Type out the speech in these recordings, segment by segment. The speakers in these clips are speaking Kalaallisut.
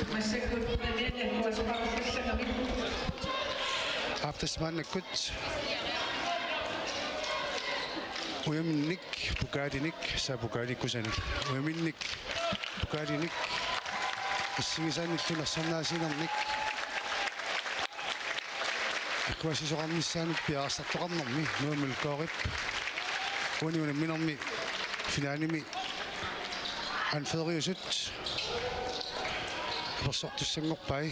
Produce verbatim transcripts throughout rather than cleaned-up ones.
Massakkut P N L-ip kuasoqarpassangamik. Aap, tassa maannakkut ujaminnik pokaalinik, tassa pokaali kusanut. Ujaminnik pokaalinik assigisaanillu nersornaasiinermik akuassisoqarnissaanut piareersartoqarnermi Nuummi Koorip uani unamminermi finalimi anføreriusut apersortussanngorpai.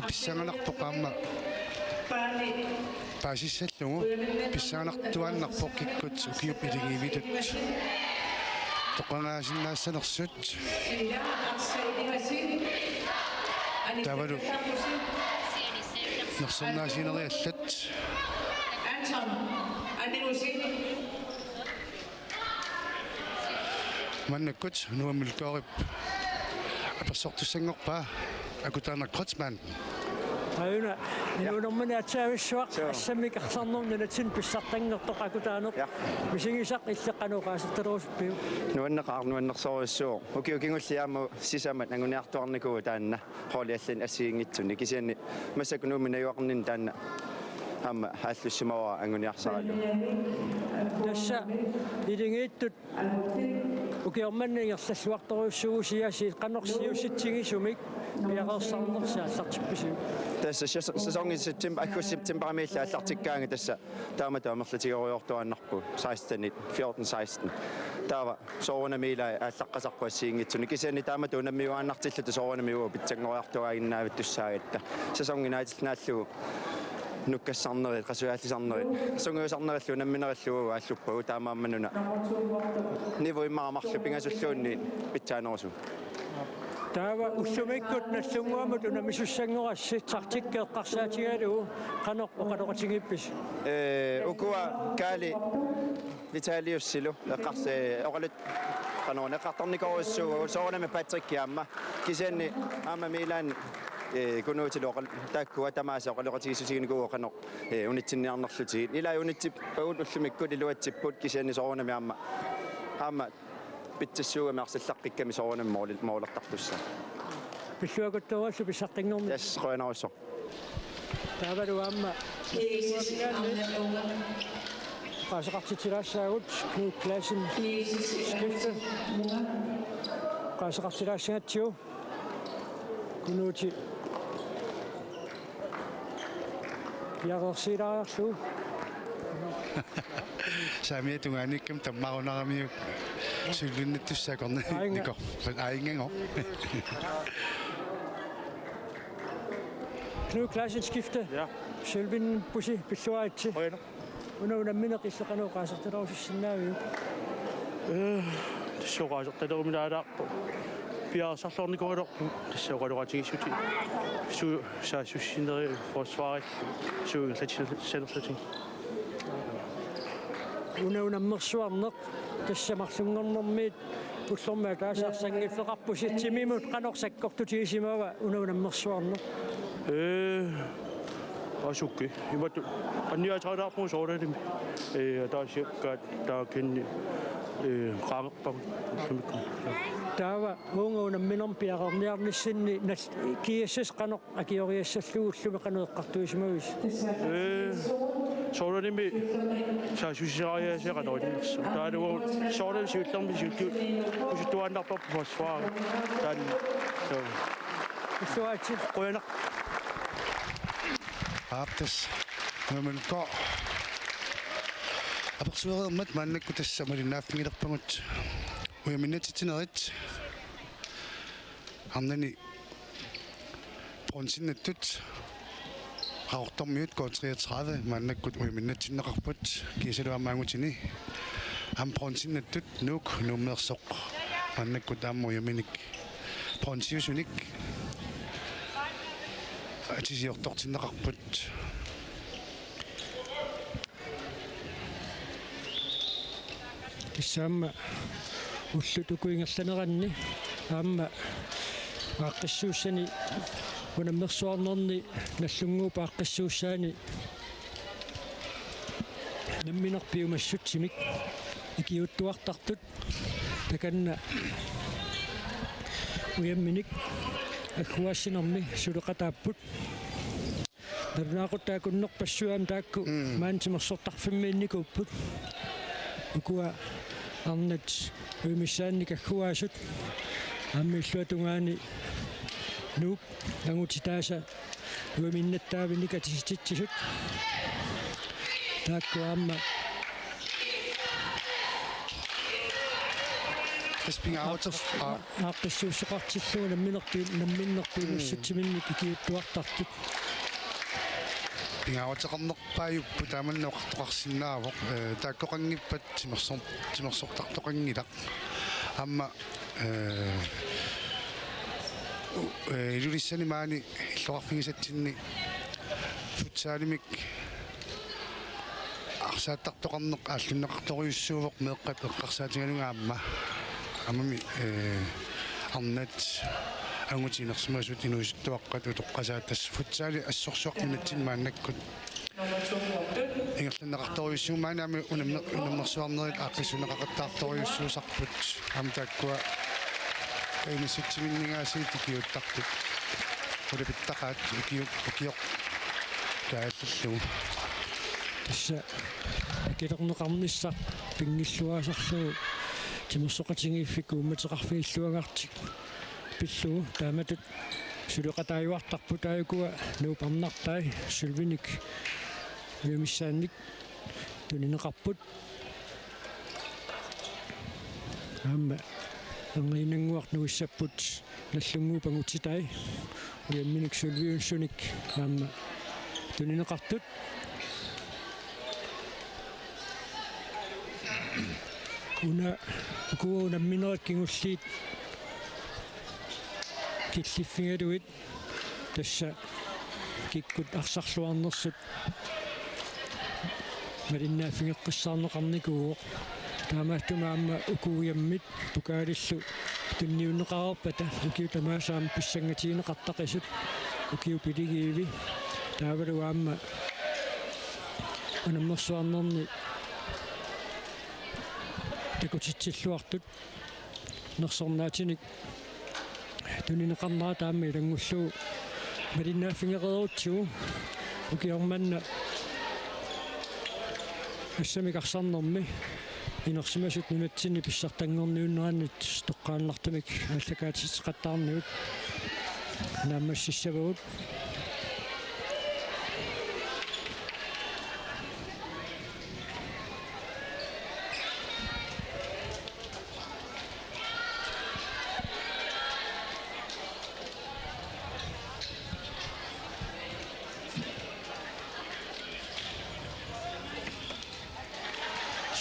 Pissanganarpoq aamma paasissallugu, pissanganartuaannarpoq kikkut ukiup iligiivitut toqangaasinnaassanersut. Taavalu nersornaasiineri allat. Maannakkut Nuummi Koorip apersortussanngorpaa Akutaaneq Kreutzmann. Aajuna, inuunermini atsaavissuaq, suu, assammik arlarnermi nunatsinni pissartanngortoq Akutaaneq. Ja. Misigisaq, illit qanoq oqaasertalerusuppiuk? Nuanneqaaq, nuannersorujussuuvoq. Ukiut kingulliit aamma sisamat anguniartuarnikuuvoq taanna holdit allanut assigiinngitsunik. Kisianni massakkut Nuummi najugaqarninni taanna aamma aallussimavara anguniarsaralugu. Tassa iligiittut ukioq manna ingerlalluartorujussuuvusi, qanoq siusitsigisumik piareersarnersi aallartippisiuk? Tassa sæs-, sæsoni september, aggustip septemberimiilli aallartikkaangat, tassa taamatut amerlatigerujoortuaannarpugut seksten, fjorten seksten. Taava soorunami ilai aallaqqasarput assigiinngitsunik. Kisianni taamatut unammiuaannartilluta soorunami uagut pitsanngoriartuaaginnavittussaagatta. Sæsoni naatillit naallugu nukkassarnerit, qasujaallisarnerit, sungiusarnerillu unamminerillu uagut aalluppagut, taamaammat una niveauit immaqa marluk pingasulluunniit pitsaanerusugut. Taava ullumikkut Nagdlunguamut unammisussanngorassi, taktikki eqqarsaatigalugu qanoq oqaloqatigiippisi? Ee, ukua Kaali Vitaliusilu eqqars-, ee, oqalut-, qanoq eqqartornikorujussuuvoq, soorunami Patrick aamma. Kisianni aamma Milan, ee, Kunuutilu oqal-, taakkua tamaasa oqaloqatigiissutiginikuuvoq qanoq, ee, unitsinniarnerlutigit. Ilai unitsippagut ullumikkut, iluatsipput, kisianni soorunami aamma, aamma pitsassuugami arsallaqqikkamik soorunami mooli-, moolertartussaat. Pilluakuttooralu pissartanngornikkut. Yes, qujanarsuaq. Taavalu aamma oqaaseqartitsilaassaagut Knud Clausen Skifte. Oqaaseqartilaassagatsigu Kunuuti piareersilaariarlugu. Saamiata tungaaniikkami tammarunaramiuk sølvinnittussakorni. Aajunga. Nikor. Aajunngagooq. Knud Clausen Skifte. Ja. Sølvinnippusi, pilluaritsi. Qujanaq. Una unammineq illit qanoq oqaasertalerusussinnaaviuk? Ee, tassa oqaasertaleruminaalaarpoq. Piareersarluarnikuugaluarpoq, tassa oqaloqatigiissutit. Suut saassussinerit forsvarit, suut ingerlatissanerlutigit. Una unammersuarneq tassa marlunngornermiit ullormut ataaseq arsaanngiffeqarpusi, timimut qanoq sakkortutigisimava una unammersuarneq? Ee, asuki. Imatut anniaataraalaarpugut soorunalimi. Ee, ataasiakkaat taakani, ee, qaangerpagut ullumikkut. Taava uunga unamminermi piareerniarnissinni nal-, G S S qanoq akioriassallugu ullumi qanoq eqqartuisimavisi? Ee, soorunami saassussisariaaseq qanoq innersoq. Taavalu soorunami siullermik siulliulluni kusuttuaannarparput forsvarit. Taanna. Suu. Illuaatsit. Qujanaq. Aap, tassa Nuummi K. Apersuereermat maannakkut tassa malinnaaffigilerpagut ujaminnatsitsinerit. Arnani bronzinnattut Qaqortormiut K treogtredive maannakkut ujaminnatsitsineqarput, kiisalu aamma angutini aamma bronzinnattut Nuuk Nuummeersoq maannakkut aamma ujaminik bronziusunik atisiortortinneqarput. Tassa aamma ullut uku ingerlaneranni aamma Aaqqissuussani unammersuarnerni Nagdlunguup aaqqissuussaani nammineq piumassutsimik ikiuuttuartartut takanna ujamminik agguaassinermi suleqataapput. Nalunaaqutaq akunnerpassuit aamma taakku Mm. maani timersortarfimmiinnikuupput. Ukua arnat uimissaannik agguaasut aamma illuatungaani Nuup angutitaasa uiminnattaavinik atisititsisut. Taakku aamma Tassa pingaarut-, aaqqis-, aa. aaqqissuussoqartillugu namminerpi-, namminerpiumassutsiminnik ikiuuttuartartut. Pingaaruteqarnerpaajupput taamannak oqartoqarsinnaavoq, ee, taakkoqanngippat timersor-, timersortartoqanngilaq. Aamma, ee, u-, ee, Ilulissani maani illoqarfigisatsinni futsalimik arsaattartoqarneq aallunneqartorujussuuvoq meeqqat eqqarsaatigalugit aamma. Aammami, ee, arnat angutit inersimasut inuusuttuaqqat utoqqasaat tassa futsali assorsuaq nunatsinni maannakkut ingerlanneqartorujussuuvoq maani aamma unammer-, unammersuarnerit aaqqissuunneqaqattaartorujussuusarput aamma taakkua kajumissutsiminningaasiit ikiuuttartut. Ulapittaqaat ukiu-, ukioq kaallallugu. Tassa akilerneqarnissaq pinngilluaasarlugu timersoqatigiiffikkut uummateqarfigilluagartik pillugu taamatut suleqataajuartarput. Taakku Nuup arnartai sølvinik uimissaannik tunineqarput. Aamma erniinnannguaq nuissapput Nagdlunguup angutitai ujamminik sølviunsunik aamma tunineqartut. Una ukua unamminerit kingulliit killiffigalugit tassa kikkut arsarluarnersut malinnaaffigeqqissaarneqarnikuuvoq. Taamaattumik aamma uku ujammit pokaalillu tunniunneqareerpata ukiut tamaasa aamma pissangatigineqartaqisut ukiut piligiivi. Taavalu aamma unammersuarnerni takutitsilluartut nersornaatinik tunineqarnera taama ilanngullugu malinnaaffigereerutsigu ukioq manna assamik arsarnermi inersimasut nunatsinni pissartanngorniunnerannik toqqaannartumik aallakaatitseqattaarnigut naammassissavagut.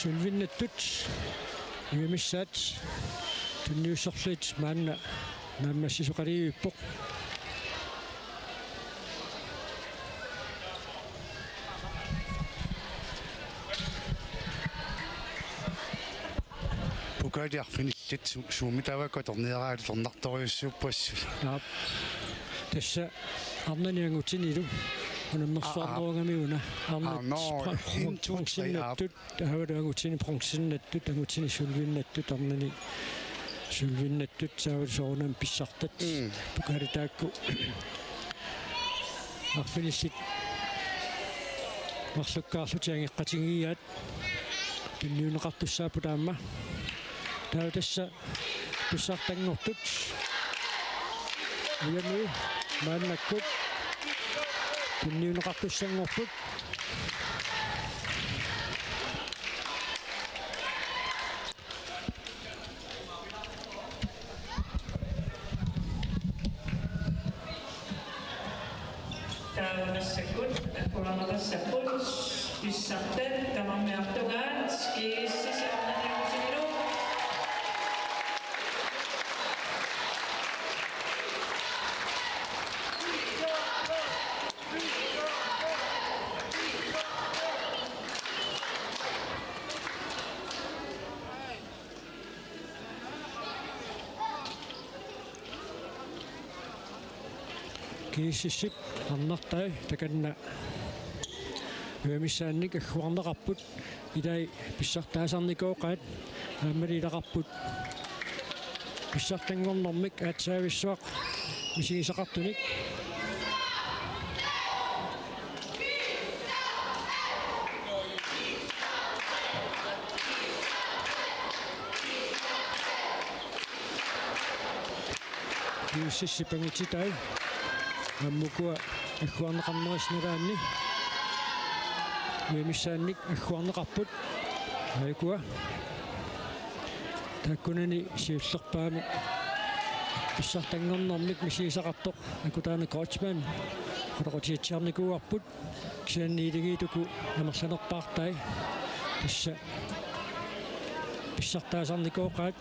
Sølvinnattut uimissaat tunniussorlutik maanna naammassisoqaliivippoq. Pokali arfinillit su-, suummi taava atorniaraat atornartorujussuupput assut. Aap. Tassa arnani angutinilu unammersuarnerugami una. Arnat Aa, nå, bron-, en, to, tre, aap. Bronzinnattut, taavalu angutini bronzinnattut, angutini sølvinnattut, arnani sølvinnattut, taavalu soorunami pissartat. Mm. Pokali taakku arfinillit marlukkaarlutik angeqqatigigaat. Tunniunneqartussaapput aamma. Taava tassa pissartanngortut. Ujami maannakkut tunniunneqartussanngorput. Taava massakkut agguarneqassapput pissartat tamarmiartugaat G S S-i arnani angutinilu. GSS-ip arnartai takanna. Uja missaannik agguarneqarput. Ilai pissartaasarnikooqaat. Aammali ilaqarput pissartanngornermik aatsaavissuaq misigisaqartunik. GSS-ip angititai aamma ukua agguarneqarnerisa nalaanni. Uja missaannik agguarneqarput. Aajuku taakkunani siullerpaamik pissartanngornermik misigisaqartoq Akutaana Kreutzmann qulequtigitsiarnikuuarput. Kisianni iligiit uku amerlanerpaartai tassa pissartaasarnikooqaat.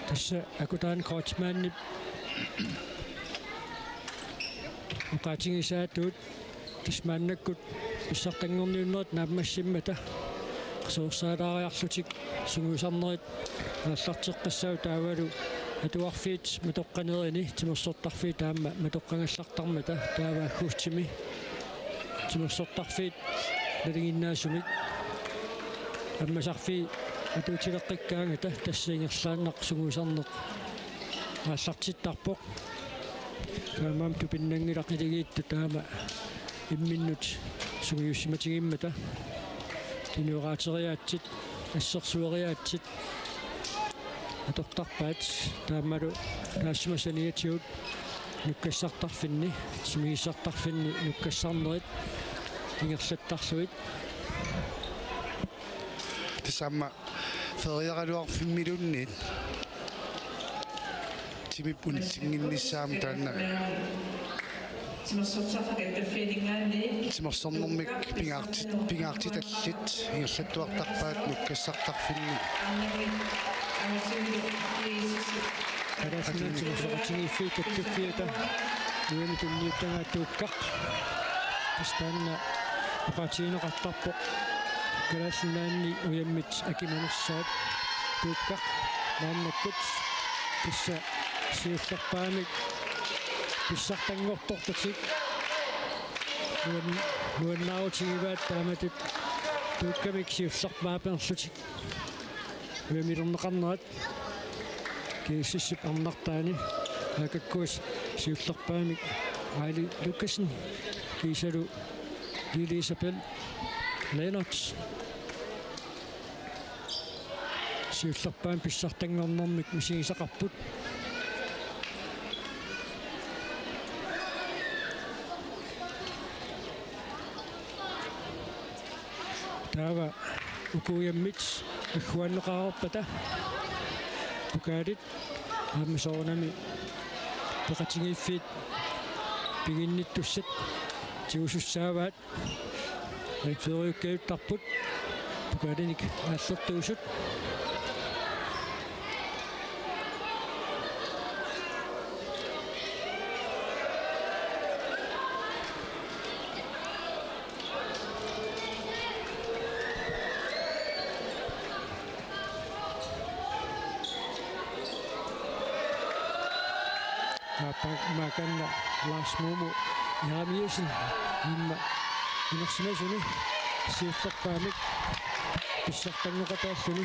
Tassa Akutaana Kreutzmannip oqaatigisaatut tassa maannakkut pissartanngorniunnerit naammassimmata qasuersaalaariarlutik sungiusarnerit aallarteqqissaaq, taavalu atuarfiit matoqqanerini timersortarfiit aamma matoqqagallartarmata taava aggustimi timersortarfiit nalinginnaasumik ammasarfiit atuutileqqikkaangata tassa ingerlaannaq sungiusarneq aallartittarpoq. Taamaammat tupinnanngilaq iligiittut taama imminnut sungiussimatigimmata. Inuiaqatigiiaatsit, assersueriaatsit atortarpaat, taamalu taassuma saniatigut nukkassartarfinni, timigissartarfinni nukkassarnerit ingerlattarlugit. Tassa aamma feriaraluarfimmiluunniit timip unitsinnginnissaa aamma taanna timersornermik pingaartit-, pingaartitallit ingerlattuartarpaat nukkassartarfinni. Kalaallit Nunaanni timersoqatigiiffiit kattuffiata ujammik tunniuttagaat Tuukkaq. Tassa taanna oqaatigineqartarpoq Kalaallit Nunaanni ujammit akimanersaat Tuukkaq maannakkut tassa siullerpaamik pissartanngortortatik nuan-, nuannaarutigivaat taamatut Tuukkamik siullerpaap amerlutik ujamilerneqarnerat. GSS-ip arnartaani Aakakkuas siullerpaamik Aili Lukassen kiisalu Lili Isabel Lennert. Siullerpaamik pissartanngornermik misigisaqarput. Taava uku ujammit agguarneqareerpata pokaalit aamma soorunami peqatigiiffiit piginnittussat tigusussaavaat. Feriukkajuttarput pokaalinik aallertuusut. Aappaat maanna Lars Mumu Jeremiassen imma inersimasuni siullerpaamik pissartanngoqataalluni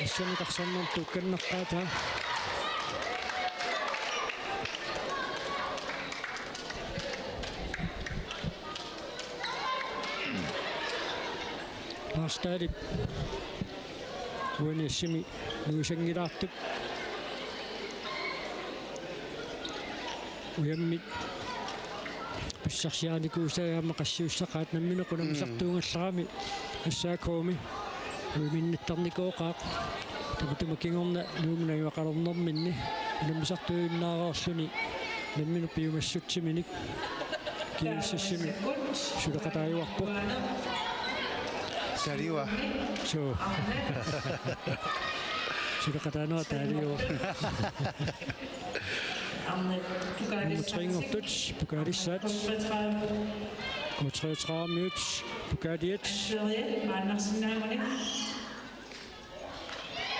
assannik arsarnermut tuukkannaqqaataa. Lars Dahlip uani assimi nuisanngilaartup ujammit pissarsiarinikuusai aamma qassiussaqaat nammineq unammisartuugallarami S A K-mi ujaminnittarnikooqaaq. Tamatuma kingorna Nuummi najugaqalernerminni unammisartuujunnaareerluni nammineq piumassutsiminik GSS-imi suleqataajuarpoq. Taaliua. Suu. Suleqataanera taaliua. Nummer tre-nngortut pokaalissaat. K treogtredive-miut pokaaliat. Maannarsinnaagunik.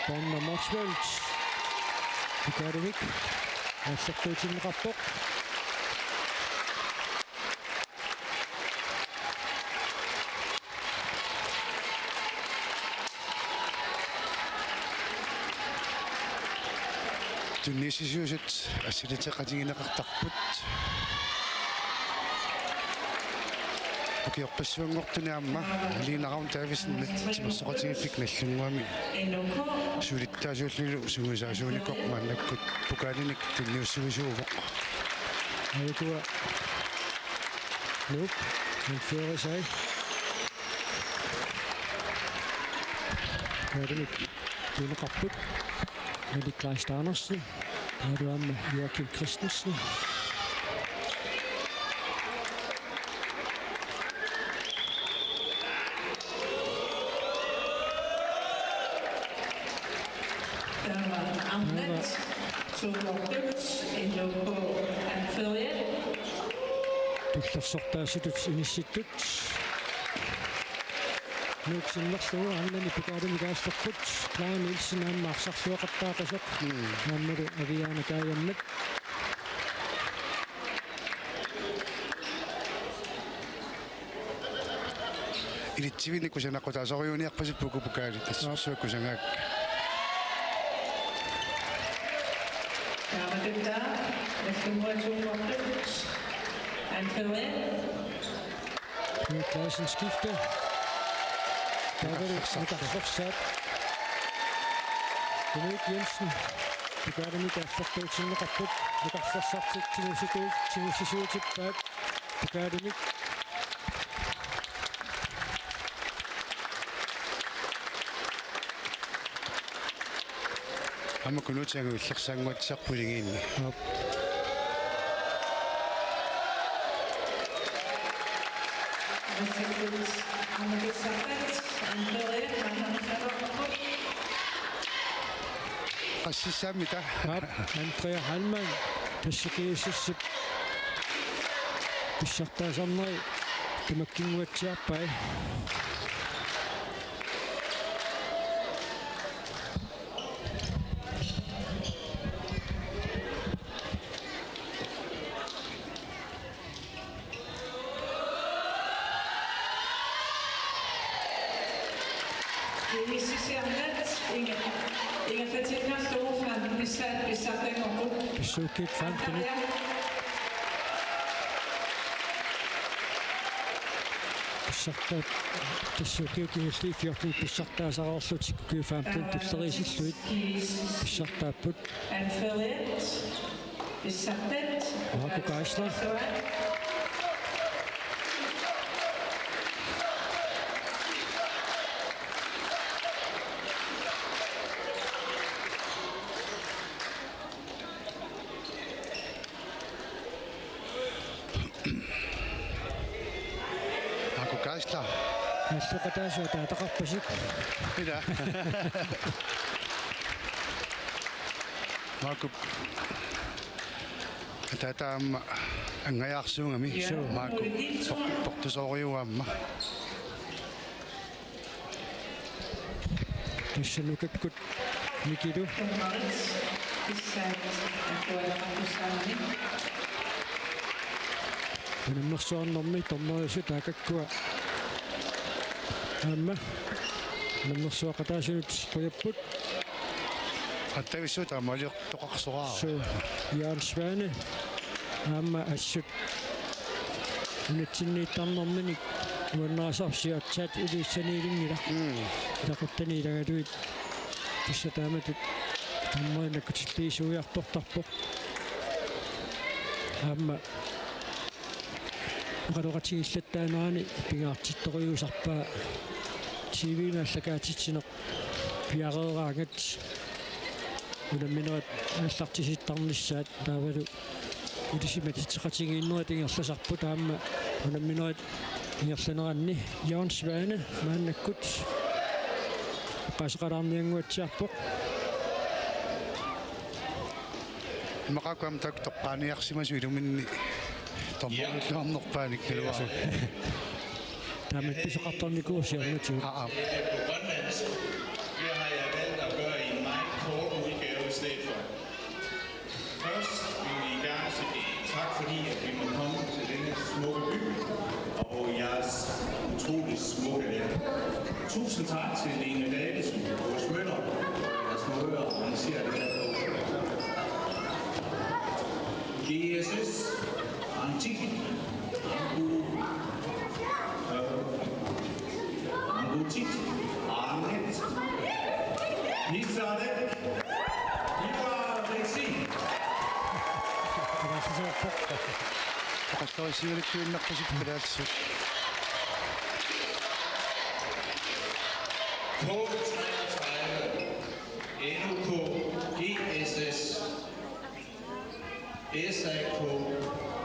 Donna Motzfeldt. Pokalimik aallertuutinneqarpoq. Tunniussisuusut assiliteqatigineqartarput. Ukiorpassuanngortuni aamma Lina Ravn Davidsen timersoqatigiiffik Nagdlunguami sulittaasuullugu sungiusaasuunikoq maannakkut pokalinik tunniussisuuvoq. Aajukua Nuuk, anførersai. Pokalimik tuneqarput. Erik Kleist Andersen. Aamma Joakim Christensen. Taava arnat tooghalvfems, N H K anfører. Tullersortaasutut inissittut. Nuuk sinnerlugu arnani pokalimik aallerput. Clara Nielsen aamma arsarluaqattaaqisoq. Mm. Aammalu Aviana Kajammat. Ilitsivinik kusanaqutaasorujussuuniarpasippoq uku pokalit, assorsuaq kusagaakka. Taamaattumik Nagdlunguaq tooghalvfems anfører. Knud Clausen skifte. Taavalu nikarlersaat. Knud Jensen. Pokalimik aallertuutinneqarput. Nikarlersartik tingussuuti-, tingussisuutippaat. Pokalimik. Aamma Knud Jensen illersaannguatsiarpoq iligiinni. Aap. Qassissaammi taa. Aap, Andrea Heilmann, tassa G S S-ip pissartaasarneri tamakkinnguatsiarpai. Inisisiarnat inga-, ingerlatiinnarlugu femten missaat pissartanngorput. Pissukkiit femten. Pissartaat, pissukkiit kingulliit fjorten pissartaasarlutik ukiut femten tulleriisillugit pissartaapput. Anfører. Marco Geisler. Marco Geisler. Nalleqataasua taataqarpasik. Ila. Marco. Taava aamma angajaarsuugami. Suu. Marco. Por-, portusooriuaamma. Tassa nukakkut Mikilu. Unammersuarnermi dommeriusut taakakkua aamma unammersuaqataasunut qujapput. Attavissuut aamma aliortoqarsoraara. Suu, Jørgen Svane aamma assut unatsinniittarnerminik uannaasarsiaatsaat iliussaniilinngilaq. Mm. Ilaquttani ilagalugit tassa taamatut dommerit nakkutilliisuiartortarpoq. Aamma oqaloqatigiillattaanerani pingaartittorujussuusarpaa T V-mi aallakaatitsineq piareeraangat unamminerit aallartisittarnissaat taavalu ilisimatitseqatigiinnerit ingerlasarput aamma unamminerit ingerlaneranni Jørgen Svane maannakkut oqaaseqalaarniannguatsiarpoq. Imaqaakku aamma taakku toqqaaniarsimasut iluminni dommerilluarnerpaanik naluara. Taama pisoqartarnikuuvoq siornatigut. Aa, aa. På grønlandsk. Det har jeg valgt at gøre i en Tusind tak til Lene Davidsen, Urs Møller, Lars Møller, arrangerer det her på. G S S, Antik, Angu, øh, Angutit, Arnett, Mister Alec, Ivar Rexi. Oqallissiuuttuinnarpasippoq kalaallisut. K treogtredive, N O K, G S S, S A K,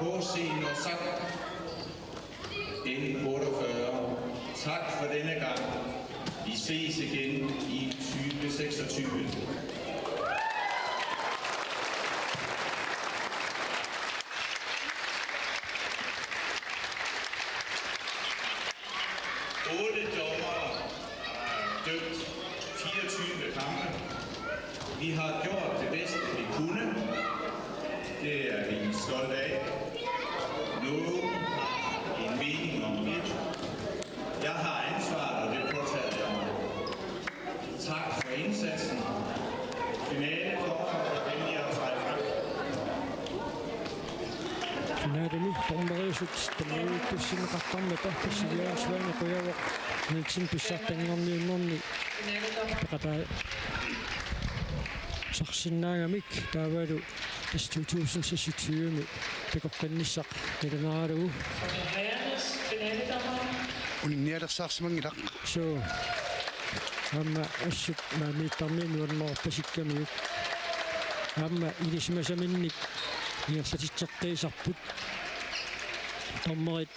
H C Nørresak, N otteogfyrre. Tak for denne gang. Vi ses igen i tyve seksogtyve. Otte dommere har dømt fireogtyve kampe. Vi har gjort det bedste, vi kunne. Det er vi stolte af. Nogen har en mening om det. Jeg har ansvaret, og det påtager jeg mig. Tak for indsatsen. Finale for, at vælger at træde frem. Finalemi dommeriusut tamarmiuttussinneqartarmata, tassa Jørgen Svane qujavoq Nielsen pissartanngorniunnerni peqataasarsinnaagamik, taavalu tassa to tusind seksogtyve-mi takoqqinnissaq qilanaralugu. Uninngilersaarsimanngilaq. Suu. Aamma assut maaniittarmiut nuannerpasikkamiuk. Aamma ilisimasaminnik ingerlatitseqqiisarput. Dommerit.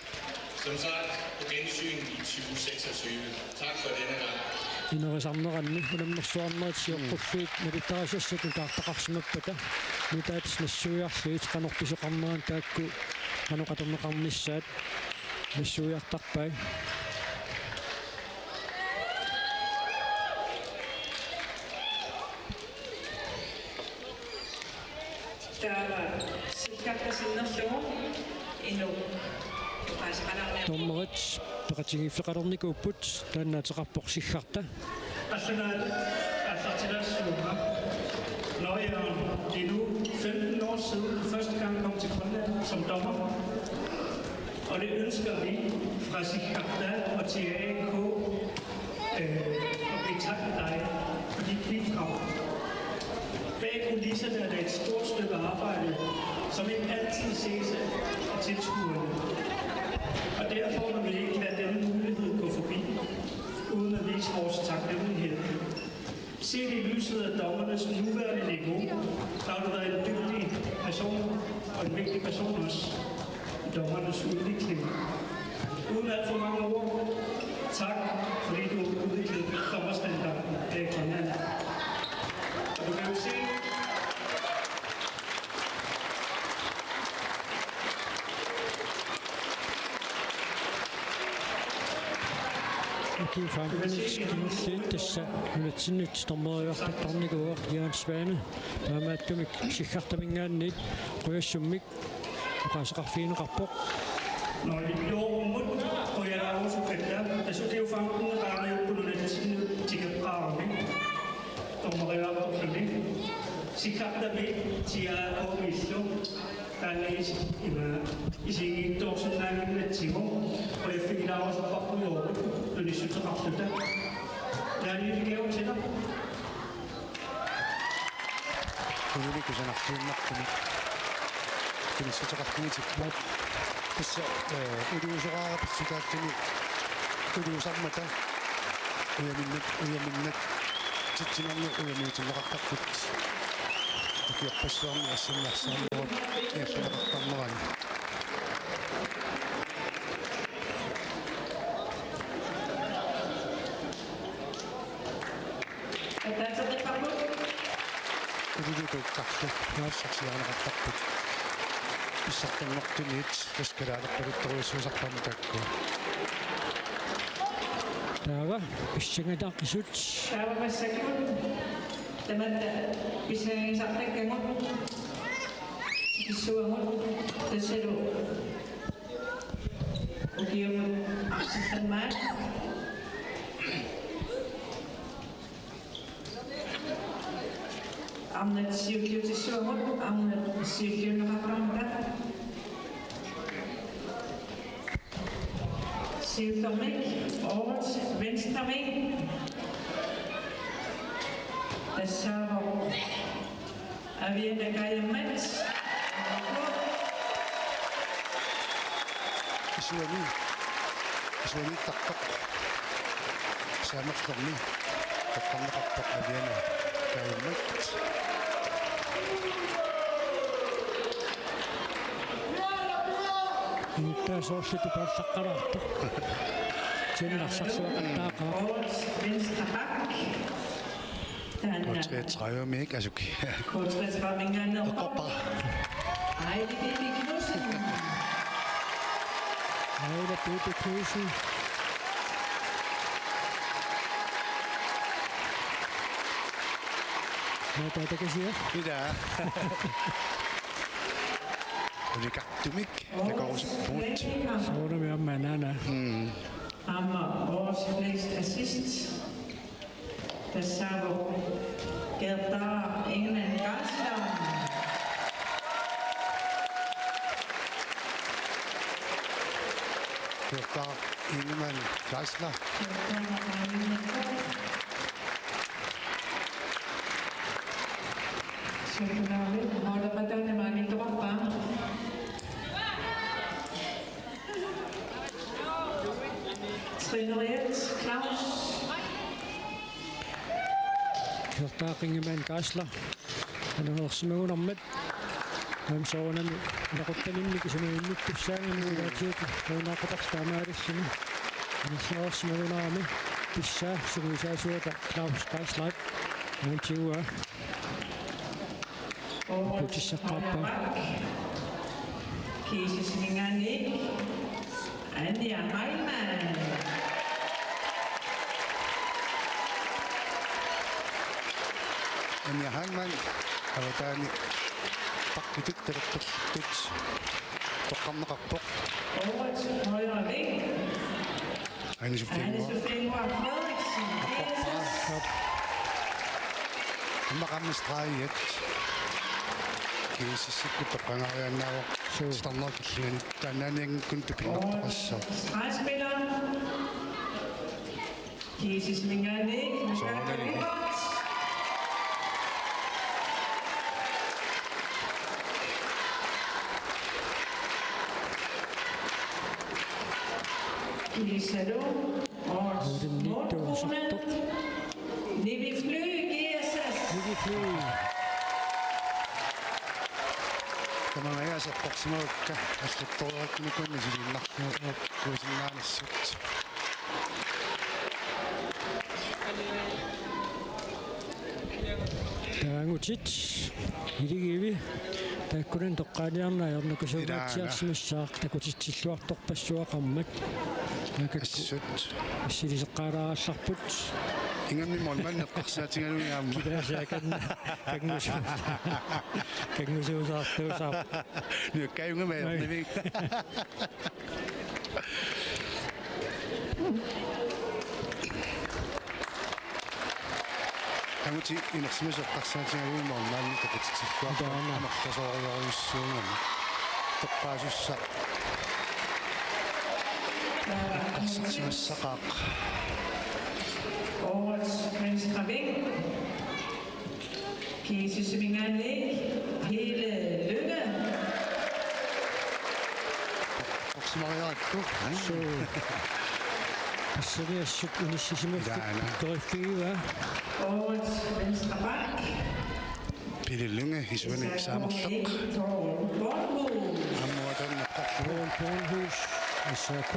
Som sagt, på gensyn i tyve seksogtyve. Tak for denne gang. Inerisarneranni unammersuarnerit sioqqullugu malittarisassat nutaartaqarsimappata, nutaat nassuiarlugit qanoq pisoqarnerani taakku qanoq atorneqarnissaat nassuiartarpai. Taava sikkarta sinnerlugu inuk oqaaseqalaarniarpoq. Dommerit peqatigiiffeqalernikuupput, taanna ateqarpoq sikkarta. Assersuutigalugu, når jeg, det er nu femten år siden, første gang kom til Grønland som dommer, og det ønsker vi fra Sikkerta og T A A K, øh, at blive takket dig for dit bidrag. Bag kulisserne er det et stort stykke arbejde, som ikke altid ses af tilskuerne. Og derfor vil vi ikke lade denne mulighed gå forbi, uden at vise vores taknemmelighed. Set i lyset af dommernes nuværende niveau, har du været en dygtig person og en vigtig person også i dommernes udvikling. Uden alt for mange ord, tak, fordi du har udviklet dommerstandarden her i Grønland. Og du kan jo se, Ukiut femten kingulliit tassa nunatsinnut dommeriuartartarnikuuvoq Jørgen Svane. Taamaattumik sikkartaminngaanniit qujassummik oqaaseqarfigineqarpoq. Nå, jo, mut, og jeg er også bedre. Jeg synes, det er jo femten, der er med på nunatsinnut tikeqqaarami. Dommeriuartorluni. Sikkartami T A A K-miillu. Taanna is-, ima, isiginngitsoorsinnaannginnatsigu, qujaffigilaarusupparput uagut, tunissuteqartuta. Naaliivigiutsinnaq. Unumi kusanartuinnartumik. Tunissuteqartugut. Tassa, eh, uluusoraara pissutaalluni uluusarmata. Ujaminnat, ujaminnat. Titsinerni ujamiutinneqartarput. Ukiorpassuarni assanni arsaannerup ialluneqartarnerani. Ataaseqartarput. Ululukukkarlu nuassarsiarineqartarput. Pissartanngortuniit tassa kalaalerpaluttorujussuusarput taakku. Taava pissanganaqisut. Taava massakkut tamatta pissanganaqisartakkagut tikissuagut tassalu ukiumut assersuutigalugu. Arnat siulliutissavagut, arnat siulliunneqartarmata. Siullermik årets venstreving. Tassaavoq Aviana Kajammat. Isuani. Isuaniittartoq. Saamerlermi. Toqqarneqarpoq Aviana Kajammat. Intaa soorlu tupaallaqqalaartoq. Sinnarsarsuaqattaaqaaq. Årets venstre back. Taanna. K treogtredive-mik, Asuki. K treogtredive-minngaanneerpoq. Eqqorpara. Aili Bibi Knudsen. Aili Bibi Knudsen. Nå, der, der kan sige. Ila. Ulikartumik takorusuppugut. Soorunami aamma anaana. Mm. Aamma årets flest assist. Tassaavoq Gerda Ingemann Geisler. Gerda Ingemann Geisler. Gerda Ingemann Geisler. Sukkunaavi, målmandip maanngittoqarpa. Træneriat, Claus. Gerda Ingemann Geisler. Anuarsimagunarmat. Aamma soorunami ilaquttaminnit isumaqarnikkut saanani ilaatigut taunaaqutartaamaarissuni. Anuarsimagunarami pissaa sungiusaasuata Claus Geisler. Aamma tiguaa. Årets højre back. Kiisisiminngaanniit Anja Heilmann. Anja Heilmann, avataani bakkitut talerperluttut toqqarneqarpoq. Årets højre wing. Ane Sofie Ane Møller. Sofie Møller Frederiksen, G S S. Aamma stregi. G S S-ikkut toqqagaariaannaavoq. Suu. Standard killingani taannaanianngikkunik tupinneqassaaq. Stregspiller. G S S-minngaanniit. Soorunami. Kiisalu. Årets målkone. Nivi Fly, G S S. Nivi Fly. Tamangajaasa eqqorsimavakka, allattoriarnikuunni silinnaarlugu kuusinnaanissut. Taangutit iligivi taakkunani toqqaaniarneq ajornakusuunngaatsiarsimassaaq takutitsilluartorpassuaqarmat. Taakku assut. Assiliseqqaalaarallarput. Ingammik målmandip eqqarsaatigalugit aamma. Kilaasiakanna kanngusu-, kanngusuusaartuusaarpoq. Nuakkaajunga majarnivik. Angutit inersimasut eqqarsaatigalugit målmandip takutitsilluartoq. Taanna. Amerlasoorujorujussuugami. Toqqaasussaq. Eqqarsarsimassaqaaq. Årets venstre wing. G S S-iminngaanniit Pele Lynge. Oqsimariarakku. Suu. Tassani assut inissisimaffik. Taanna. Toriffigiva. Årets venstre back. Pele Lynge isuani saamerleq. Torvald Bornhus. Aamma taanna. Torvald Bornhus. S A K.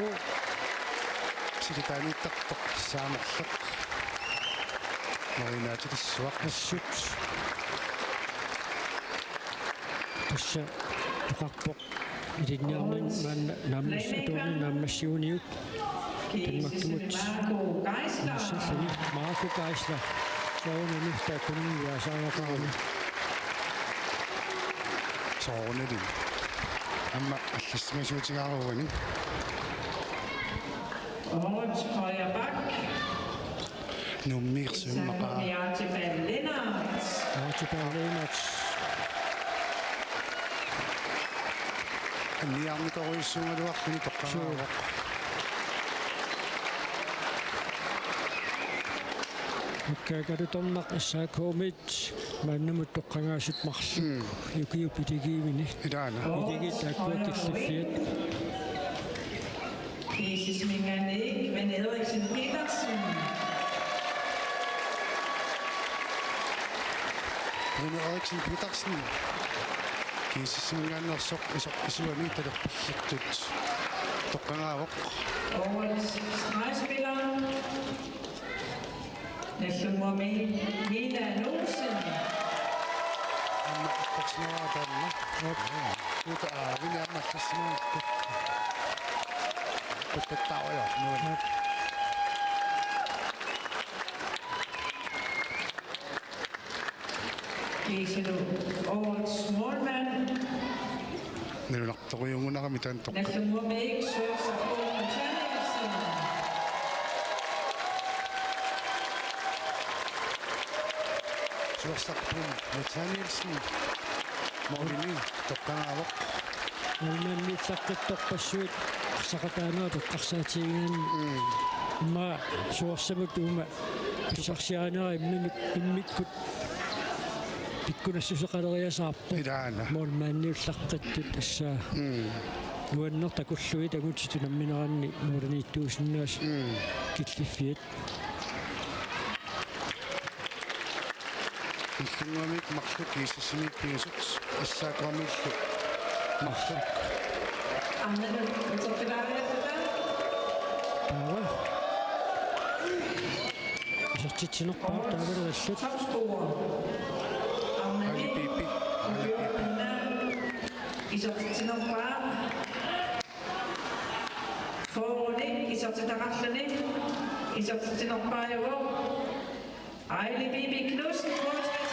Silataaniittartoq saamerleq. Marinaatilissuaq. Assut. Tassa oqarpoq ilinniarnani maanna naammas-, atuarnani naammassiguniuk. Danmarkimut. Marco Geisler. Naammassilluni Marco Geisler. Soorunami taakkunannga saagaqarami. Soorunami. Aamma allassimasuutigaara uani. Årets højre back. Nuummiit siumaqaaq. Isaac Archibald Lennert. Superliimat. Anniarnikorujussuugaluarluni toqqagaavoq. Ukkaakalutornaq S A K-mit maannamut toqqagaasut marluk. Mm. Ukiut pitigivini. Ilaana. Pitigit taakkua killiffiat. G S S-iminngaanniit Mette Eriksen Petersen. Mette Eriksen Petersen. G S S-iminngaanneersoq iso-, isuani talerpalluttut toqqagaavoq. Årets stregspiller. Nagdlunguami Mina Olsen. Aamma eqqorsimavara taanna. Uta aavini aamma eqqorsimavara. Kuttattaarujor nuuna. Kiisilu årets målmand. Nalunartorujuugunarami taanna toqqap. Nagdlunguami Sørsarpun Nathanielsen. Sørsarpun Nathanielsen. Målimi toqqagaavoq. Målmandiullaqqittorpassuit arsaqataanera toqqarsaatigigaanni. Mm. Immaqa suorsamut uuma pissarsiarinera imminik-, immikkut pikkunassuseqaleriasaarpoq. Ilaana. Målmandiullaqqittut tassa. Mm. Nuanneq takullugit angutitut nammineranni måliniittuusinnaasut. Mm. Killiffiat. Nagdlunguamiit marluk G S S-imiit pingasut S A K-miillu marluk. Arnanut uterfilaariarluta. Taava. Isertitsinerpaaq taavalu allat. Topscorer. Arnani. Aali Bibi. Aali Bibi. Isertitsinerpaaq. Fyrrenik isertitaqarluni. Isertitsinerpaajuvoq. Aili Bibi Knudsen, K treogtredive.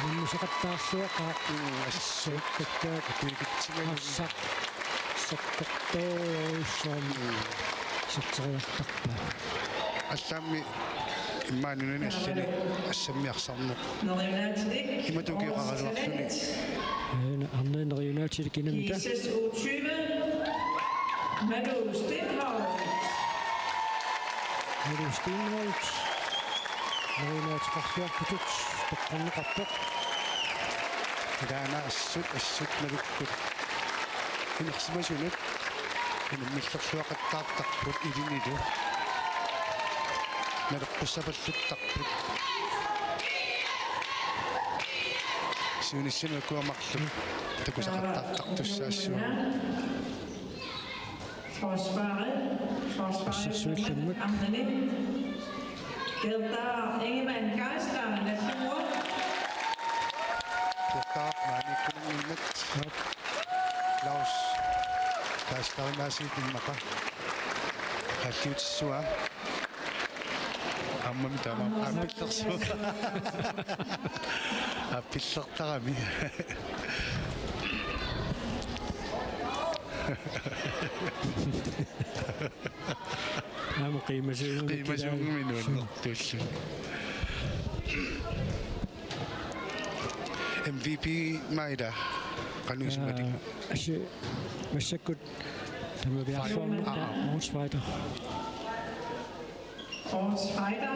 Nunnuseqattaarluaqaaq. Mm, assut. Assut. Tikitsigalugu. Assaq. Sakkortoorujussuarmik. Mm. Satseriartarpaa. Allaammi immaqa nunani allani assammiarsarneq. Imatut ukioqaraluarluni. Aana, arnani neriunaatilik kinamita. G S S U tyve. Malu Steenholt. Malu Steenholt. Neriunaateqarluartutut toqqarneqarpoq. Ilaana assut, assut Malukkut. Inersimasunut. Unammillerluaqattaartarput ilinilu. Naleqqussapalluttarput. Siunissami ukua marluk takusaqattaartartussaassuugut. Forsvaret. Forsvaret. Assersuillummik. Arnani. Gerda Ingemann Geisler, Nagdlunguaq. Gerda maaniikkunanngimmata. Aap. Claus. Taastarimaasiit immaqa. Qalliutissua. Ammami taama. Aappillersu. Aappillertarami. Aamma qiimasuugami. Qiimasuugami nuannertuullu. M V P maila qanoq isumalik? Aa, assi massakkut tamaviarluarnata. Aa. Årets fighter. Årets fighter.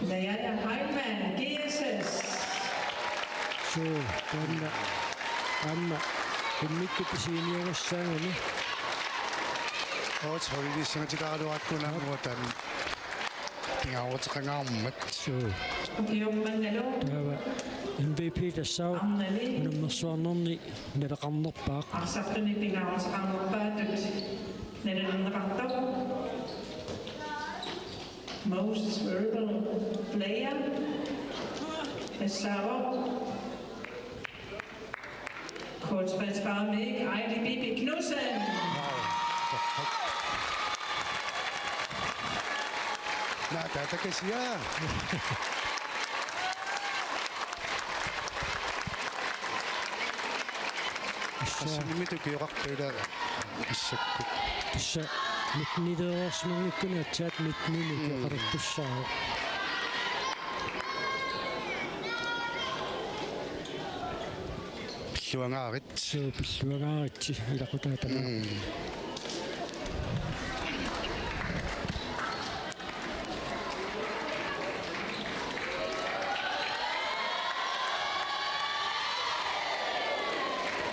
Naja Heilmann, G S S. Suu, taanna aamma immikkut pisiniagassaagami. Årets holdiliissangatikaraluarakku naamua taanna pingaaruteqangaarmat. Suu. Ukiormannalu. Taava M V P tassaavoq. Arnani. Unammersuarnerni naleqarnerpaaq. Arsartuni pingaaruteqarnerpaatut nalilerneqartoq. Most Valuable Player. Tassaavoq K treogtredive-mik Aili Bibi Knudsen. Naataatakasiaq. Assut. Assut nimitut ukioqarpa ila assakkut. Tassa Nitten-ileersimanngikkunik aatsaat nitten-inik Mm. ukiaqartussaavoq. Pilluangaarit. Suu, pilluangaaritsi ilaquttat tamanna. Mm.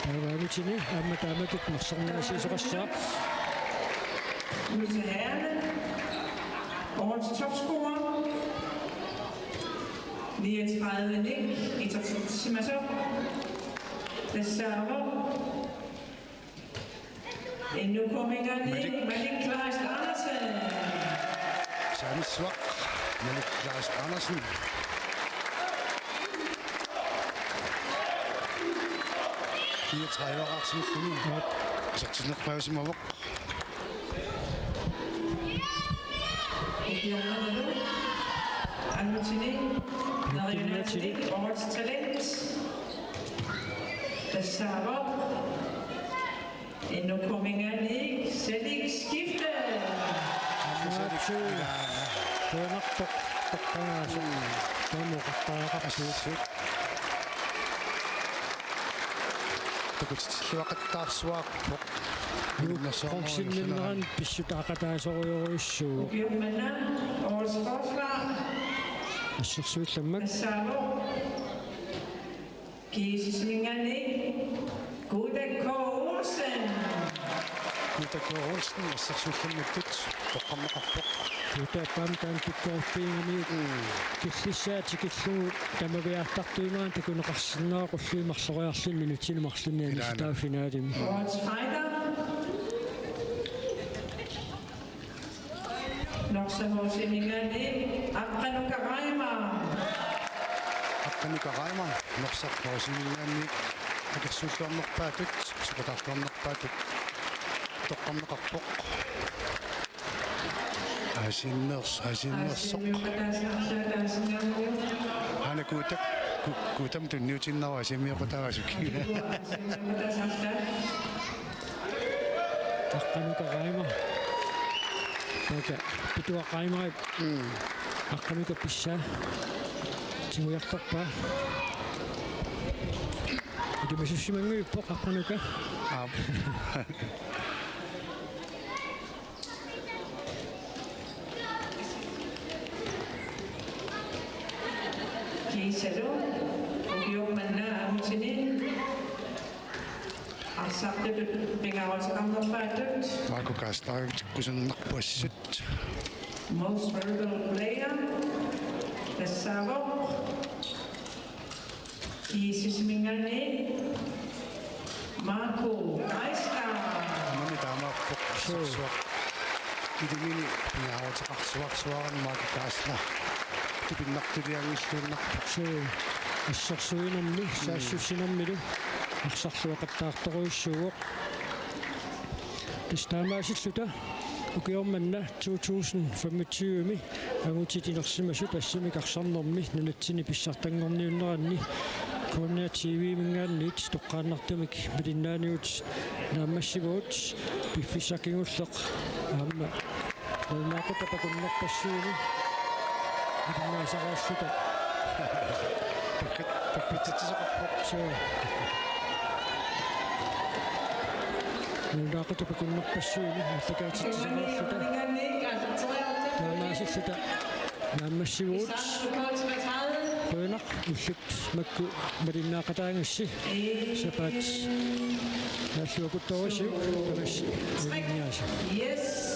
Taava angutini aamma taamatut marsornaasiisoqassaaq. Louise Hermann, årets topscorer. Niogtredive nik, itertitsisimasoq. Tassaavoq N K-minngaanniit Malik. Malik Kleist Andersen. Saamisuaq Malik Kleist Andersen. Fireogtredive-qarsimakkuni. Aap. Isertitseqqaarsimavoq. Ukiormannalu angutini neriunaatsini årets talent. Tassaavoq N K-minngaanniit Salik Skifte. Aatsaat. Qujanartoq toqqagaasoq. Mm. Taama oqartariaqarpugut. Takutitilluaqattaarsuarpoq. Qongsinninnerani pissutaaqataasorujorujussuuvoq. Ukiormanna, årets forsvar. Assersuillammak. Tassaavoq GSS-iminngaanniit Guuta K. Olsen. Guuta K. Olsen, assersuillammattut toqqarneqarpoq. Guuta aamma taanna pikkoriffiginngamiuk. Mm. Killissaa tikillugu tamaviaartartuinerani takuneqarsinnaavoq, qulliit marloriarluni minutsini marlunni. Ilaana. Anissitaaffik finaalimi. Årets fighter. Norsaq H C-minngaanniit Aqqanuka Reimer. Aqqanuka Reimer, Norsaq H C-minngaanniit akersuulluarnerpaatut, sukkataartuarnerpaatut toqqarneqarpoq. Aasiinneers-, aasiinneersoq. Aana Guuta, Gu-, Guutami tunniutiinnarpoq aasiimioqataasuk. Aqqanuka Reimer. Taava Pituaq Reimerip. Mm. Aqqanuka pissaa. Tigujartorpaa. Ilimasussimanngiuppoq Aqqanuka. Aap. Kiisalu ukiormanna angutini arsartutut pingaaruteqarnerpaatut. Marco Kaastarivit kusanarnerpaasut. Most valuable player. Tassaavoq GSS-iminngaanniit Marco Geisler. Aamma taamaappoq. Suu. Assersuaq. Ilumini pingaaruteqarsuarsuarani Marco Geisler. Tupinnartulianngilluinnarpoq. Suu. Assersuinermi, mm, saassussinermilu arsarluaqattaartorujussuuvoq. Tassa taamaasilluta ukiormanna to tusind femogtyve-mi angutit inersimasut assimik arsarnermi nunatsinni pissartanngorniunneranni K N R T V-minngaanniit toqqaannartumik malinnaaniutit naammassivugut. Piffissaq kingulleq aamma nalunaaqutaq pakunnerpassuini malinnaasariarluta. Pakkut-, pakkutsitsisoqarpoq. Suu. Nalunaaqutaq pakunnerpassuini aallakaatitsisoqarluta. Taamaasilluta naammassivugut. Qujanaq, ullut makku malinnaaqataagassi. Sapaat naalluakuttoorisiuk tamassi. Yes.